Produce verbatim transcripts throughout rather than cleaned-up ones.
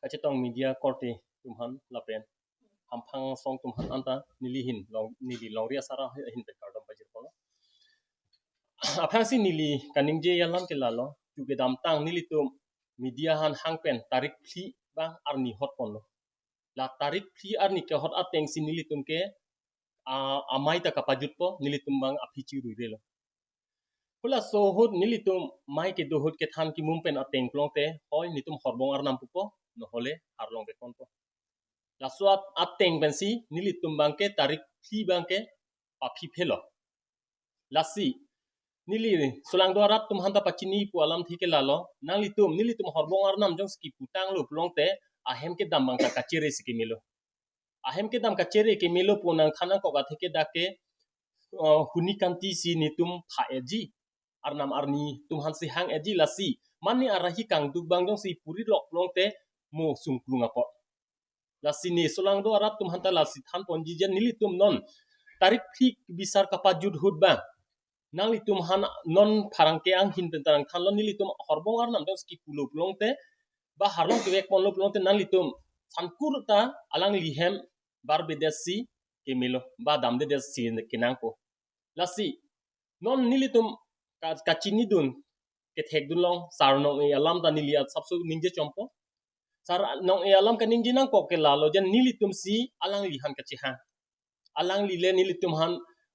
kachetong media korte atum aphan lapen hamphang asong atum aphan anta neli ahin long, neli longri asar ahin pen kardom pajirponlo. Aphrangsi neli kaningje alam ke lalo, ju kedamtang nelitum media aphan hang pen tarik phli abang arni hotponlo. La tarik phli arni kehot atengsi nelitum ke a, amei ta kapajutpo, nelitum abang aphi chiruirelo. Halaso ahut nelitum mei kedo ahut kethan kimum pen ateng pulote, hoi netum horbong arnam pupo, nohole arlong bekonpo. Laso at-, ateng pensi nelitum abangke tarik phli abangke paphiphelo. Lasi neli solangdo arat atum aphanta pachini pu alamthe ke lalo, nanglitum, nelitum horbong arnam jongsi kiputanglo pulote, ahem kedam abang ta kachere si kemelo. Ahem kedam kachere kemelo pu nangthan nangkok athe ke dak ke, uh, huni kanti si netum pha-etji. Arnam arni atum aphansi hang-etji lasi. Mane arahi kangduk abang jongsi puri lok pulote mo sungklung apot. Lasi ne solangdo arat atum aphanta lasi thanponji jen nelitum non tarik phli bisar kapajut ahut abang nanglitum aphan non pherangke anghin pen ta nangthanlo, nelitum horbong arnam jongsi kipulo pulote ba arlong kevekponlo pulote nanglitum sankur ta alangli hem barbedet si kemelo ba damdedet si kenangpo. Lasi non nelitum ka-, kachinidun kethekdun long, sar nong-e alam ta neli asapso ningje chompo. Sar nong-e alam kaningje nangkok ke lalo jen nelitumsi alangli aphan kachehang. Alangli le nelitum aphan,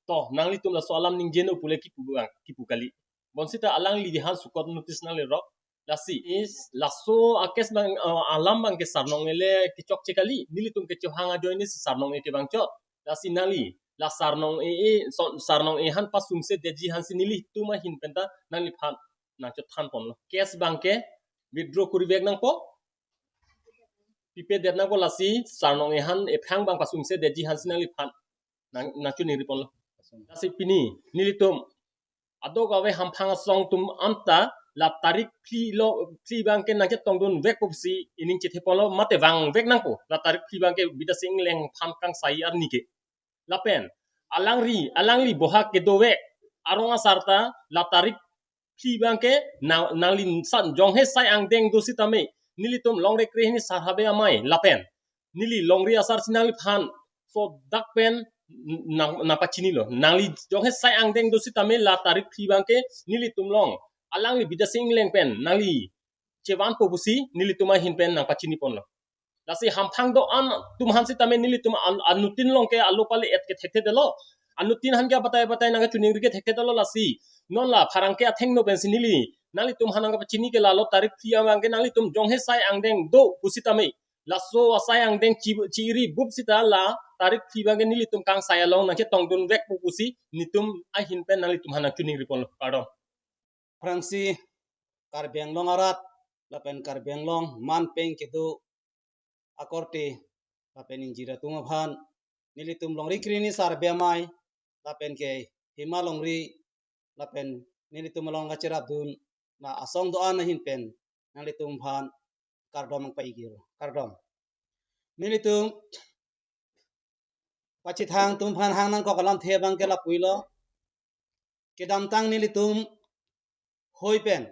to, nanglitum laso alam ningjenon pule kipu abang, kipu kali. Bonsita alangli aphan sukot notice nanglerok. Lasi is laso a-case abang, uh, alam abangke sar nong-e le kechokche kali, nelitum kechehang ajoine si sar nong-e kevangchot. Lasi nangli la sar nong-e, e, so, sar nong-e aphan pasungsedetji aphansi nelitum ahin pen ta nangliphan nangchothanponlo. Case abangke withdraw kurivek nangpo. Pipedet nangpo lasi sar nong-e aphan ephrang abang pasungsedetji aphansi nangliphan nang, nangchiningriponlo. Lasi pini nelitum adok ave hamphang asong atum anta la tarik phli lo, phli abangke nangchetongdunvekpo pusi ining chetheponlo mate vangvek nangpo. La tarik phli abangke Bidya Sing Engleng aphan kangsai arni ke. Lapen alangli, alangli bohak kedovek arong asar ta la tarik phli abangke na, nangli san jonghe sai angdeng do sitame nelitum longrekre hini sar habe amei lapen neli longri asar si nangliphan so dak pen nang, nangpachinilo. Nangli jonghe sai angdeng do sitame la tarik phli abangke nelitum along alangli Bidya Sing Engleng pen nangli chevanpo pusi nelitum ahin pen nangpachiniponlo. Lasi hamphang do-an atum aphan sitame nelitum an, anuttin along ke alo pale-et kethekthe detlo. Anuttin aphan ke abatai abatai nangkachiningri kethekthe detlo lasi. Non la pherangke athengno pensi neli nanglitum aphan nangkapachini ke lalo tarik phli abangke nanglitum jonghe sai angdeng do pusitame laso asai angdeng chi, chiri bup sita la tarik phli abangke nelitum kangsai along nangchetongdunvekpo pusi netum ahin pen nanglitum aphan nangchiningriponlo. Kardom. Aphrangsi Karbi Anglong arat lapen Karbi Anglong man pen kedo akorte lapen ingjir atum aphan nelitum longri krini sar habe amei lapen ke hima longri lapen nelitum along kacherapdun la asong do-an ahin pen nanglitum aphan kardom nangpaikir. Kardom. Nelitum pachethang atum aphan hang nangkok alamthe abangke lapuilo. Kedamtang nelitum hoi pen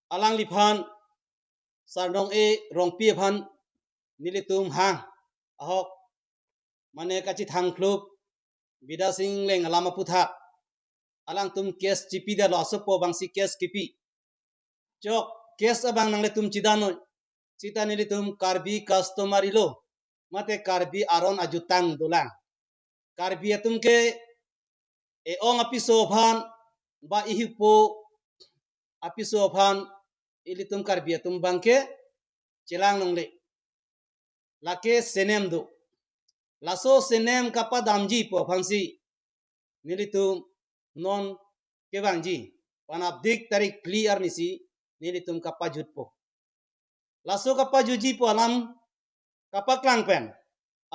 alangliphan sar nong-e Rongpi aphan nelitum hang ahok mane kachethang klup Bidya Sing Engleng alam aputhak alangtum case chipidetlo, asopo abangsi case kipi. Chok case abang nanglitum chidannon. Sita nelitum Karbi customary law mate Karbi aron ajutang dolang. Karbi atum ke e-ong apiso aphan ba ihupo apiso aphan ilitum Karbi atum abangke chelang longle. Lake senem do. Laso senem kapadamji pu aphansi nelitum non kevangji. Panapdik tarik phli arnisi nelitum kapajutpo. Laso kapajutji pu alam kapaklang pen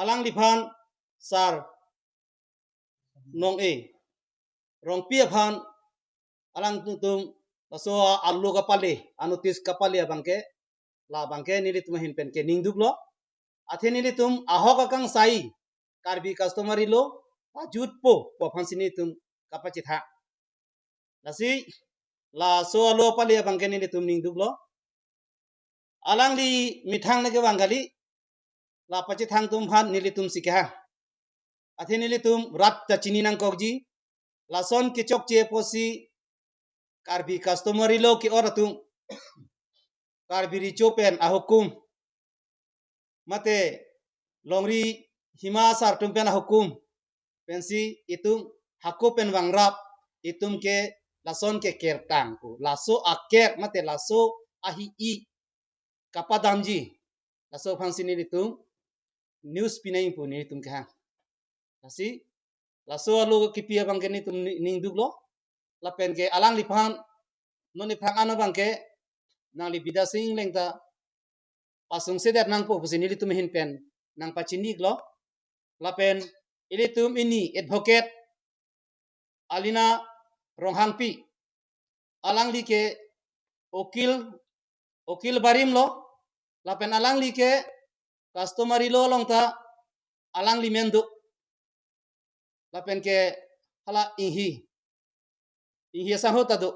alangliphan sar nong-e Rongpi aphan alangtum laso alo kapale, anotice kapale abangke, labangke nelitum ahin pen ke ningduklo. Athe nelitum ahok akangsai Karbi customary law pajutpo pu aphansi nelitum kapachethang. Lasi laso alo pale abangke nelitum ningduklo. Alangli methang neke bang kali, la pachethang atum aphan nelitum si kehang. Athe nelitum rat ta chini nangkokji, lason kechokche apotsi Karbi customary law ke-ot atum, Karbi Recho pen ahukum, mate longri hima asar atum pen ahukum pensi itum hako pen vangrap, itum ke lason ke kertang pu. Laso aker mate laso ahi-i kapadamji, laso aphansi nelitum news pinai pu nelitum kehang. Lasi laso alo kipi abang ke nelitum ni-, ningduklo. Lapen ke alangliphan non iphrang ano abang ke nangli Bidya Sing Engleng ta pasungsedet nangpo pusi nelitum ahin pen nangpachiniklo. Lapen ilitum ini advocate Alina Ronghangpi, alangli ke ukil, ukil barim lo, lapen alangli ke customary law along ta alangli men do, lapen ke hala inghi, inghi asangho ta do,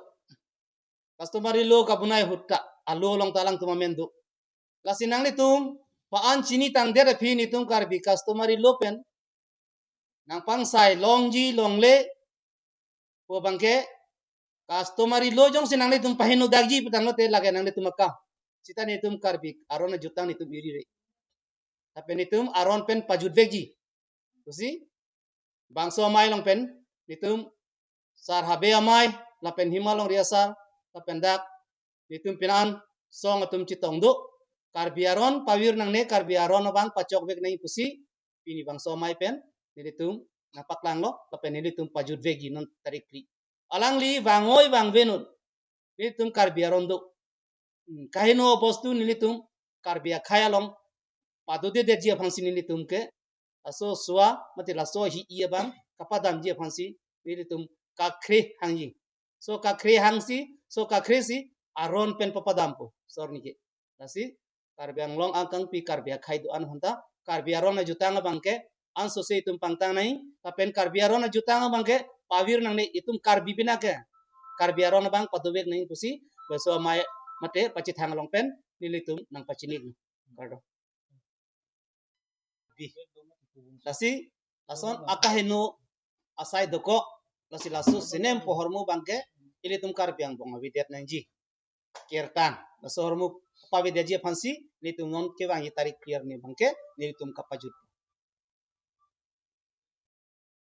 customary law kabunai ahut ta a-law along ta alangtum amen do. Lasi nanglitum pa-an chinitangdet aphi nelitum Karbi customary law pen nangpangsai longji longle pu abang ke customary law jongsi nanglitum paheno dakji putanglote lake nanglitum akam. Sita nelitum Karbi aron ajutang nelitum iri re. Tapi nelitum aron pen pajutvekji pusi bangso amei along pen nelitum Sar Habe amei lapen hima longri asar lapen dak nelitum pini an song atum chetong do, Karbi aron pavir nangne, Karbi aron abang pachokvek nangji pusi pini bangso amei pen nelitum nangpaklanglo lapen nelitum pajutvekji non tarik phli. Alangli vang-oi vangve non, nelitum Karbi aron do. Hmm, kaheno abostu nelitum Karbi akhei along padodedetji aphansi nelitum ke laso sua mate laso hi-i abang kapadamji aphansi nelitum kakhre hangji. So kakhre hangsi, so kakhre si aron pen papadampo, sor nike. Lasi Karbi Anglong angkangpi Karbi akhei do-an aphanta Karbi aron ajutang abang ke ansose itum pangtang nangji, lapen Karbi aron ajutang abang ke pavir nangne, itum Karbi pina ke Karbi aron abang padovek nangji pusi bangso amei mate pachethang along pen nelitum nangpachinik. Kardom. Bi. Lasi lason akaheno asai dokok, lasi laso sinem pu ahormu abang ke ilitum Karbi angbong avedet nangji. Kertang, laso ahormu pavedetji aphansi nelitum non kevangji tarik phli arni abang ke nelitum kapajut.